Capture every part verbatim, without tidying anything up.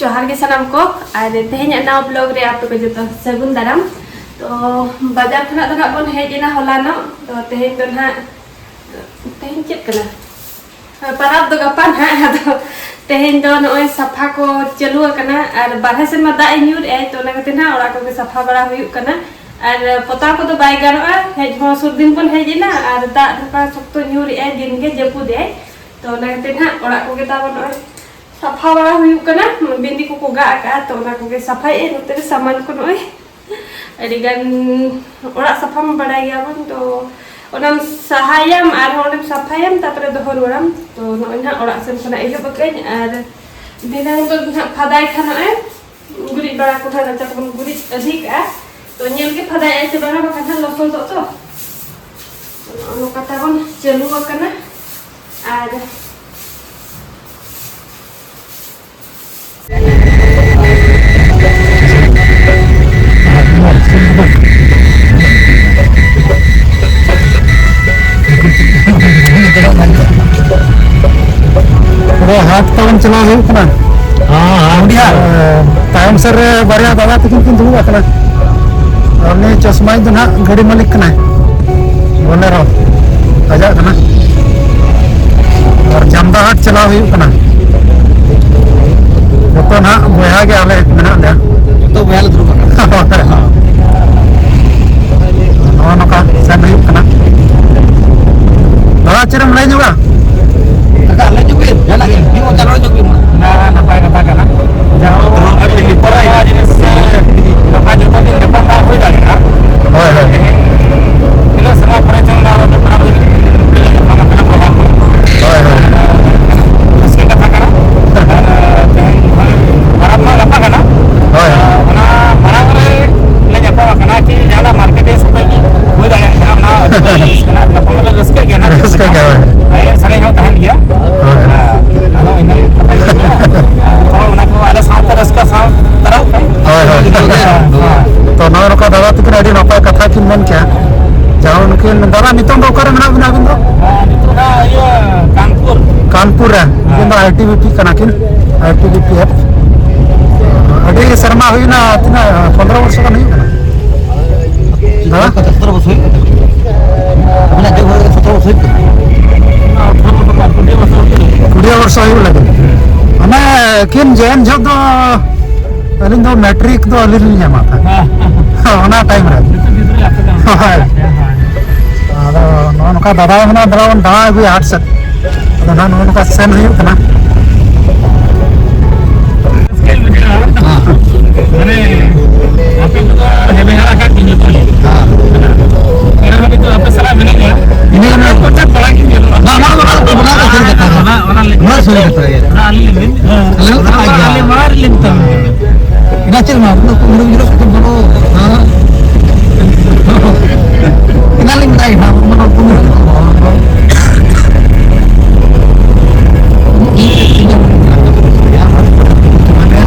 ᱡᱚᱦᱟᱨ ᱜᱮ ᱥᱟᱱᱟᱢ ᱠᱚ, ᱟᱨ ᱛᱮᱦᱮᱧᱟᱜ ᱱᱟᱣᱟ ᱵᱞᱚᱜ ᱨᱮ ᱟᱯᱮ ᱠᱚ ᱡᱚᱛᱚ ᱥᱟᱹᱜᱩᱱ ᱫᱟᱨᱟᱢ᱾ ᱛᱚ, ᱵᱟᱡᱟᱨ ᱠᱷᱚᱱᱟᱜ ᱫᱚ ᱱᱟᱜ ᱵᱚᱱ ᱦᱮᱡ ᱮᱱᱟ ᱦᱚᱞᱟᱱᱚᱜ᱾ ᱛᱚ, ᱛᱮᱦᱮᱧ ᱫᱚ ᱱᱟᱜ, ᱛᱮᱦᱮᱧ ᱪᱮᱫ ᱠᱟᱱᱟ? ᱯᱟᱨᱟᱵᱽ ᱫᱚ ᱜᱟᱯᱟ ᱱᱟᱜ᱾ ᱟᱫᱚ ᱛᱮᱦᱮᱧ ᱫᱚ ᱱᱚᱜᱼᱚᱭ ᱥᱟᱯᱷᱟ ᱠᱚ ᱪᱟᱹᱞᱩ ᱟᱠᱟᱱᱟ, ᱟᱨ ᱵᱟᱨᱦᱮ ᱥᱮᱱ ᱢᱟ ᱫᱟᱜ ᱮ ᱧᱩᱨ ᱮᱫᱟᱭ, ᱛᱚ ᱚᱱᱟ ᱠᱷᱟᱹᱛᱤᱨ ᱱᱟᱜ ᱚᱲᱟᱜ ᱠᱚᱜᱮ ᱥᱟᱯᱷᱟ ᱵᱟᱲᱟ ᱦᱩᱭᱩᱜ ᱠᱟᱱᱟ᱾ ᱟᱨ ᱯᱚᱛᱟᱣ ᱠᱚᱫᱚ ᱵᱟᱭ ᱜᱟᱱᱚᱜᱼᱟ, ᱦᱮᱡ ᱦᱚᱸ ᱥᱩᱨ ᱫᱤᱱ ᱵᱚᱱ ᱦᱮᱡ ᱮᱱᱟ, ᱟᱨ ᱫᱟᱜ ᱱᱚᱝᱠᱟ ᱥᱚᱠᱛᱚ ᱧᱩᱨ ᱮᱫᱟᱭ, ᱫᱤᱱ ᱜᱮ ᱡᱟᱹᱯᱩᱫ ᱮᱫᱟᱭ᱾ ᱛᱚ ᱚᱱᱟ ᱠᱷᱟᱹᱛᱤᱨ ᱱᱟᱜ ᱚᱲᱟᱜ ᱠᱚᱜᱮ ᱛᱟᱵᱚᱱ ᱱᱚᱜᱼᱚᱭ ᱥᱟᱯᱷᱟ ᱵᱟᱲᱟ ᱦᱩᱭᱩᱜ ᱠᱟᱱᱟ᱾ ᱵᱤᱱᱫᱤ ᱠᱚᱠᱚ ᱜᱟᱜ ᱟᱠᱟᱜᱼᱟ, ᱛᱚ ᱚᱱᱟ ᱠᱚᱜᱮ ᱥᱟᱯᱷᱟᱭᱮᱫ ᱱᱚᱛᱮ ᱨᱮ ᱥᱟᱢᱟᱱ ᱠᱚ ᱱᱚᱜᱼᱚᱭ ᱟᱹᱰᱤ ᱜᱟᱱ᱾ ᱚᱲᱟᱜ ᱥᱟᱯᱷᱟ ᱢᱟ ᱵᱟᱲᱟᱭ ᱜᱮᱭᱟᱵᱚᱱ, ᱛᱚ ᱚᱱᱟᱢ ᱥᱟᱦᱟᱭᱟᱢ, ᱟᱨᱦᱚᱸ ᱚᱸᱰᱮᱢ ᱥᱟᱯᱷᱟᱭᱟᱢ, ᱛᱟᱨᱯᱚᱨᱮ ᱫᱚᱦᱚ ᱨᱩᱣᱟᱹᱲᱟᱢ᱾ ᱛᱚ ᱱᱚᱜᱼᱚᱭ ᱱᱟᱦᱟᱜ ᱚᱲᱟᱜ ᱥᱮᱱ ᱠᱷᱚᱱᱟᱜ ᱮᱦᱚᱵ ᱟᱠᱟᱫᱟᱹᱧ, ᱟᱨ ᱫᱷᱤᱱᱟᱹᱝ ᱫᱚ ᱱᱟᱦᱟᱜ ᱯᱷᱟᱫᱟᱭ ᱠᱷᱟᱱ ᱱᱚᱜᱼᱚᱭ ᱜᱩᱨᱤᱡ ᱵᱟᱲᱟ ᱠᱚ ᱱᱟᱦᱟᱜ ᱨᱟᱪᱟ ᱠᱚᱵᱚᱱ ᱜᱩᱨᱤᱡ ᱟᱹᱫᱷᱤ ᱠᱟᱜᱼᱟ᱾ ᱛᱚ ᱧᱮᱞ ᱜᱮ ᱯᱷᱟᱫᱟᱭᱟᱭ ᱥᱮ ᱵᱟᱝᱟ, ᱵᱟᱠᱷᱟᱱ ᱱᱟᱦᱟᱜ ᱞᱚᱥᱚᱫᱚᱜ ᱛᱚ᱾ ᱱᱚᱜᱼᱚ ᱱᱚᱝᱠᱟ ᱛᱟᱵᱚᱱ ᱪᱟᱹᱞᱩ ᱟᱠᱟᱱᱟ᱾ ᱟᱨ ᱯᱩᱨᱟᱹ ᱦᱟᱴ ᱛᱟᱵᱚᱱ ᱪᱟᱞᱟᱣ ᱦᱩᱭᱩᱜ ᱠᱟᱱᱟ᱾ ᱦᱚᱸ, ᱦᱚᱸ᱾ ᱛᱟᱭᱚᱢ ᱥᱮᱫ ᱨᱮ ᱵᱟᱨᱭᱟ ᱫᱟᱫᱟ ᱛᱟᱹᱠᱤᱱ ᱠᱤᱱ ᱫᱩᱲᱩᱵ ᱟᱠᱟᱱᱟ᱾ ᱟᱨ ᱩᱱᱤ ᱪᱚᱥᱢᱟᱭᱤᱡ ᱫᱚ ᱱᱟᱦᱟᱜ ᱜᱟᱹᱰᱤ ᱢᱟᱹᱞᱤᱠ ᱠᱟᱱᱟᱭ, ᱵᱚᱞᱮᱨᱳ ᱟᱡᱟᱜ ᱠᱟᱱᱟ᱾ ᱟᱨ ᱡᱟᱢᱫᱟ ᱦᱟᱴ ᱪᱟᱞᱟᱣ ᱦᱩᱭᱩᱜ ᱠᱟᱱᱟ᱾ ᱡᱚᱛᱚ ᱱᱟᱦᱟᱜ ᱵᱚᱭᱦᱟ ᱜᱮ ᱟᱞᱮ ᱢᱮᱱᱟᱜ ᱞᱮᱭᱟ᱾ ᱡᱚᱛᱚ ᱵᱚᱭᱦᱟ ᱞᱮ ᱫᱩᱲᱩᱵ ᱟᱠᱟᱱᱟ᱾ ᱱᱚᱜᱼᱚ ᱱᱚᱝᱠᱟ ᱥᱮᱱ ᱦᱩᱭᱩᱜ ᱠᱟᱱᱟ᱾ ᱫᱟᱫᱟ, ᱪᱮᱫ ᱮᱢ ᱞᱟᱹᱭ ᱧᱚᱜᱟ? ᱫᱟᱫᱟ, ᱞᱟᱹᱭ ᱧᱚᱜ ᱵᱤᱱ, ᱡᱟᱦᱟᱱᱟᱜ ᱜᱮ, ᱢᱤᱫ ᱢᱚᱪᱟ ᱨᱚᱲ ᱧᱚᱜ ᱵᱤᱱ ᱢᱟ᱾ ᱚᱱᱟ ᱱᱟᱯᱟᱭ ᱠᱟᱛᱷᱟ ᱠᱟᱱᱟ᱾ ᱡᱟᱦᱟᱸ ᱫᱚ ᱟᱹᱰᱤ ᱱᱟᱯᱟᱭ ᱡᱤᱱᱤᱥ ᱥᱮ ᱱᱟᱯᱟᱭ ᱡᱚᱛᱚ ᱫᱤᱱ ᱧᱟᱯᱟᱢ ᱵᱟᱝ ᱦᱩᱭ ᱫᱟᱲᱮᱭᱟᱜᱼᱟ᱾ ᱦᱳᱭ, ᱦᱳᱭ᱾ ᱛᱤᱱᱟᱹᱜ ᱥᱮᱨᱢᱟ ᱯᱚᱨᱮ ᱪᱚᱝ ᱚᱱᱟ ᱫᱚ ᱯᱟᱲᱦᱟᱣ ᱦᱩᱭ ᱞᱮᱱᱟ᱾ ᱦᱳᱭ, ᱦᱳᱭ᱾ ᱨᱟᱹᱥᱠᱟᱹ ᱠᱟᱛᱷᱟ ᱠᱟᱱᱟ᱾ ᱟᱨ ᱛᱮᱦᱮᱧ ᱯᱟᱨᱟᱵᱽ ᱢᱟ ᱜᱟᱯᱟ ᱠᱟᱱᱟ᱾ ᱦᱳᱭ᱾ ᱚᱱᱟ ᱢᱟᱲᱟᱝ ᱨᱮ ᱞᱮ ᱧᱟᱯᱟᱢ ᱟᱠᱟᱱᱟ ᱠᱤ ᱡᱟᱦᱟᱱᱟᱜ ᱢᱟᱨᱠᱮᱴ ᱨᱮ ᱥᱮᱴᱮᱨ ᱦᱩᱭ ᱫᱟᱲᱮᱭᱟᱜ ᱠᱟᱱᱟ, ᱚᱱᱟ ᱟᱹᱰᱤ ᱨᱟᱹᱥᱠᱟᱹ ᱠᱟᱱᱟ᱾ ᱧᱟᱯᱟᱢ ᱨᱮ ᱨᱟᱹᱥᱠᱟᱹ ᱜᱮ ᱱᱟᱜ᱾ ᱨᱟᱹᱥᱠᱟᱹ ᱜᱮ, ᱦᱳᱭ᱾ ᱮᱱᱮᱡ ᱥᱮᱨᱮᱧ ᱦᱚᱸ ᱛᱟᱦᱮᱱ ᱜᱮᱭᱟ᱾ ᱦᱳᱭ᱾ ᱟᱫᱚ ᱤᱱᱟᱹ ᱠᱟᱛᱷᱟ ᱜᱮ ᱦᱩᱭᱩᱜᱼᱟ᱾ ᱦᱳᱭ, ᱚᱱᱟ ᱠᱚ ᱟᱞᱮ ᱥᱟᱶᱛᱮ ᱨᱟᱹᱥᱠᱟᱹ ᱥᱟᱶ ᱛᱟᱨᱟᱣ ᱯᱮ᱾ ᱦᱳᱭ, ᱦᱳᱭ᱾ ᱦᱳᱭ᱾ ᱛᱚ, ᱱᱚᱜᱼᱚ ᱱᱚᱝᱠᱟ ᱫᱟᱫᱟ ᱛᱟᱹᱠᱤᱱ ᱟᱹᱰᱤ ᱱᱟᱯᱟᱭ ᱠᱟᱛᱷᱟ ᱠᱤᱱ ᱢᱮᱱ ᱠᱮᱜᱼᱟ᱾ ᱡᱟᱦᱟᱸ ᱩᱱᱠᱤᱱ, ᱫᱟᱫᱟ, ᱱᱤᱛᱚᱝ ᱫᱚ ᱚᱠᱟᱨᱮ ᱢᱮᱱᱟᱜ ᱵᱤᱱᱟ ᱟᱹᱵᱤᱱ ᱫᱚ? ᱦᱮᱸ, ᱱᱤᱛᱚᱜ ᱫᱚ ᱤᱭᱟᱹ, ᱠᱟᱱᱯᱩᱨ᱾ ᱠᱟᱱᱯᱩᱨ ᱨᱮ᱾ ᱩᱱᱠᱤᱱ ᱫᱚ ᱦᱮᱸ᱾ ᱟᱭ ᱴᱤ ᱵᱤ ᱯᱤ ᱠᱟᱱᱟ ᱠᱤᱱ, I T B P F. ᱟᱹᱰᱤ ᱥᱮᱨᱢᱟ ᱦᱩᱭᱱᱟ, ᱛᱤᱱᱟᱹᱜ, ᱯᱚᱱᱨᱚ ᱵᱚᱨᱥᱚ ᱜᱟᱱ ᱦᱩᱭᱩᱜ ᱠᱟᱱᱟ? ᱫᱟᱫᱟ? ᱥᱚᱛᱨᱚ ᱵᱚᱪᱷᱚᱨ ᱦᱩᱭᱩᱜ ᱠᱟᱱᱟ᱾ ᱟᱵᱤᱱᱟᱜ ᱡᱚᱜ ᱦᱩᱭ ᱠᱟᱛᱮ ᱥᱚᱛᱨᱚ ᱵᱚᱪᱷᱚᱨ ᱦᱩᱭᱩᱜ ᱠᱟᱱᱟ᱾ ᱠᱩᱲᱤ ᱵᱚᱪᱷᱚᱨ ᱦᱩᱭᱩᱜ ᱞᱟᱹᱜᱤᱫ᱾ ᱢᱟᱱᱮ ᱠᱤᱱ ᱡᱚᱭᱮᱱ ᱡᱚᱦᱚᱜ ᱫᱚ ᱟᱹᱞᱤᱧ ᱫᱚ ᱢᱮᱴᱨᱤᱠ ᱫᱚ ᱟᱹᱞᱤᱧ ᱞᱤᱧ ᱮᱢᱟ ᱛᱟᱦᱮᱸᱫ᱾ ᱚᱱᱟ ᱴᱟᱭᱤᱢ ᱨᱮ᱾ ᱦᱳᱭ᱾ ᱟᱫᱚ ᱱᱚᱜᱼᱚ ᱱᱚᱝᱠᱟ ᱫᱟᱫᱟ ᱢᱮᱱᱟᱜ, ᱫᱟᱫᱟ ᱵᱚᱱ ᱫᱟᱬᱟ ᱟᱹᱜᱩᱭᱟ ᱦᱟᱴ ᱥᱮᱫ᱾ ᱟᱫᱚ ᱱᱟᱜ ᱱᱚᱜᱼᱚ ᱱᱚᱝᱠᱟ ᱥᱮᱱ ᱦᱩᱭᱩᱜ ᱠᱟᱱᱟ᱾ ᱨᱟᱹᱥᱠᱟᱹ ᱵᱩᱡᱷᱟᱹᱜᱼᱟ᱾ ᱢᱟᱱᱮ, ᱟᱯᱮ ᱠᱚᱫᱚ ᱦᱮᱵᱮ ᱦᱟᱨᱟ ᱠᱟᱜ ᱜᱮ ᱡᱚᱛᱚ ᱜᱮ᱾ ᱦᱮᱸ᱾ ᱮᱱ ᱨᱮᱦᱚᱸ ᱱᱤᱛᱚᱜ ᱟᱯᱮ ᱥᱟᱞᱟᱜ ᱢᱮᱱᱟᱜ ᱞᱮᱭᱟ᱾ ᱤᱱᱟᱹ ᱢᱟ ᱠᱚᱪᱟ ᱯᱟᱲᱟ ᱜᱮ ᱧᱮᱞᱚᱜᱼᱟ᱾ ᱵᱟᱝ, ᱚᱱᱟ ᱫᱚ, ᱚᱱᱟ ᱫᱚ, ᱚᱱᱟ ᱫᱚ ᱥᱟᱹᱨᱤ ᱠᱟᱛᱷᱟ ᱜᱮ᱾ ᱚᱱᱟ, ᱚᱱᱟ ᱞᱟᱹᱜᱤᱫ᱾ ᱚᱱᱟ ᱥᱟᱹᱨᱤ ᱠᱟᱛᱷᱟ ᱜᱮ᱾ ᱚᱱᱟ ᱟᱹᱞᱤᱧ ᱞᱤᱧ ᱢᱮᱱ᱾ ᱟᱞᱮ ᱫᱚ ᱚᱱᱟ ᱢᱟ ᱟᱞᱮ ᱢᱟᱲᱟᱝ ᱨᱮᱞᱤᱧ ᱢᱮᱛᱟᱢ ᱠᱟᱱᱟ᱾ ᱮᱱᱟ ᱪᱮᱫ ᱢᱟ, ᱩᱱᱟᱹᱜ ᱠᱚ ᱩᱱᱟᱹᱜ ᱜᱤᱫᱽᱨᱟᱹ ᱠᱚ ᱵᱚᱞᱚ, ᱦᱮᱸ᱾ ᱮᱱᱟ ᱞᱤᱧ ᱢᱮᱛᱟᱭ ᱠᱟᱱᱟ, ᱩᱱᱟᱹᱜ ᱠᱚ ᱩᱱᱟᱹᱜ ᱠᱚ ᱵᱚᱞᱚ᱾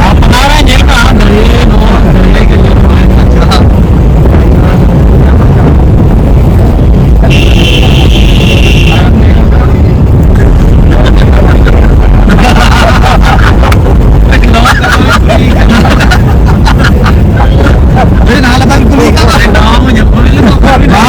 ᱟᱯᱱᱟᱨᱟᱜ ᱧᱮᱞ ᱢᱮ, ᱟᱢ ᱫᱟᱲᱮ ᱱᱚᱣᱟ ᱫᱟᱲᱮ ᱜᱮ ᱧᱮᱞ ᱢᱮ᱾ ᱟᱹᱰᱤ ᱱᱟᱣᱟ ᱠᱟᱛᱷᱟ ᱵᱮᱱ ᱠᱩᱞᱤ ᱠᱟᱱᱟ᱾ ᱟᱹᱰᱤ ᱱᱟᱣᱟ ᱠᱟᱛᱷᱟ ᱵᱮᱱ ᱠᱩᱞᱤ ᱠᱟᱱᱟ᱾ ᱱᱟᱣᱟ ᱵᱚᱱ ᱧᱟᱯᱟᱢ ᱞᱮᱱᱟ᱾